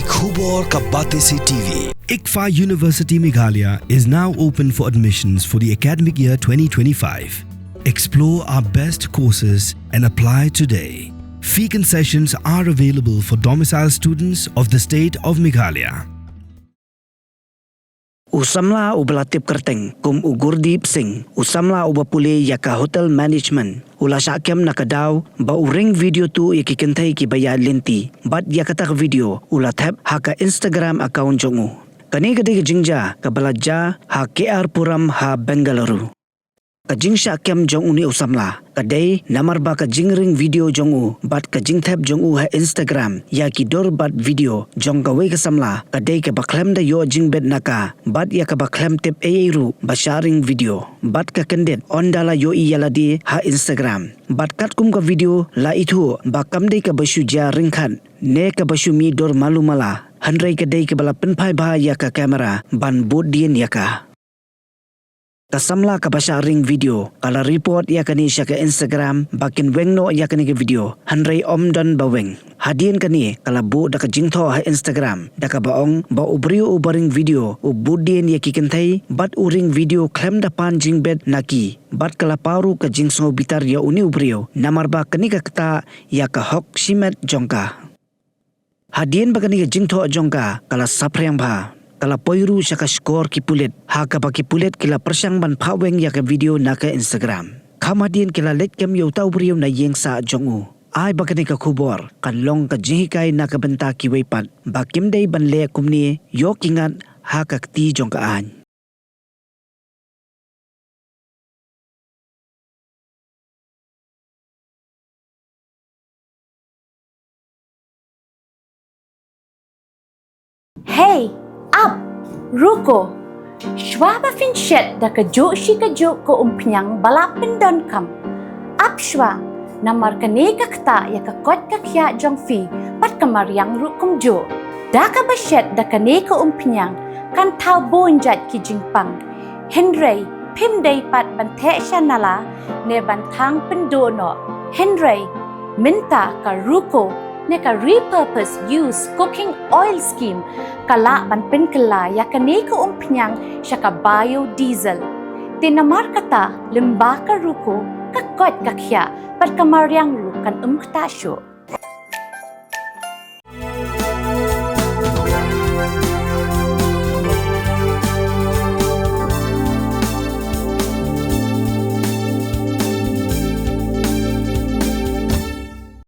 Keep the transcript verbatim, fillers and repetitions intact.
Khubor ka Batesi T V. ICFAI University Meghalaya is now open for admissions for the academic year twenty twenty-five. Explore our best courses and apply today. Fee concessions are available for domicile students of the state of Meghalaya. U samla uba la tip kyrteng kum u Gurdeep Singh, u samla uba pule ïa ka hotel management, u la shah kem na ka daw ba u ring video tuh ïa ki kynthei kiba ïaid lynti, bad ïa kata ka video u la thep ha ka Instagram account jong u. Kane ka dei ka jingjia kaba la jia ha K R Puram ha Bengaluru. Ka jingshah kem jong une u samla ka dei namar ba ka jingring video jong u bad ka jingthep jong u ha Instagram ïa ki dur bad video jong kawei ka samla ka dei kaba khlem da ïoh jingbit na ka, bad ïa kaba khlem tip ei ei ruh ba shah ring video. Bad ka kyndit ynda la ïohi ïa lade ha Instagram. Bad katkum ka video la ithuh ba kam dei kaba shu jia ryngkat ne kaba shu mih dur malu mala, hynrei ka dei kaba la pynphai bha ïa ka kamera ban bud dien ïa ka. Ka samla kaba shah ring video ka la report ïa kane sha ka Instagram ba kin weng noh ïa kane ka video, hynrei ym don ba weng. Hadien kane ka la buh da ka jingthoh ha Instagram da kaba ong ba u briew uba ring video u bud dien ïa ki kynthei bad u ring video khlem da pan jingbit na ki, bad ka la paw ruh ka jingsngewbitar ïa une u briew namar ba kane ka ktah ïa ka hok shimet jong ka. Hadien ba kane ka jingthoh jong ka ka la saphriang bha, ka la poi ruh sha ka shkor ki pulit, ha kaba ki pulit ki la pyrshang ban phah weng ïa ka video na ka Instagram. Kham hadien ki la leit kem ïa uta u briew na ïing sah jong u. Ai ba kane ka khubor kan long ka jinghikai na ka bynta kiwei pat ba kim dei ban leh kumne ïoh ki ngat ha ka kti jong ka aiñ. Hei, ap, ruko. Shuwa ba phin shet da kajuh shi kajuh ka umphniang ba la pyndonkam, ap shuwa, namar kane ka ktah ïa ka koit ka khiah jong phi bad ka mariang ruh kumjuh. Da kaba shet da kane ka umphniang kan thaw bun jait ki jingpang. Hynrei phim dei pat ban theh sha nala ne ban thang pynduh noh. Hynrei mynta ka ruko ne ka repurpose use cooking oil scheme ka lah ban pynkylla ïa kane ka umphniang sha ka biodiesel. Te namar kata lyngba ka ruko ka koit ka khiah bad ka mariang ruh kan ym ktah shuh.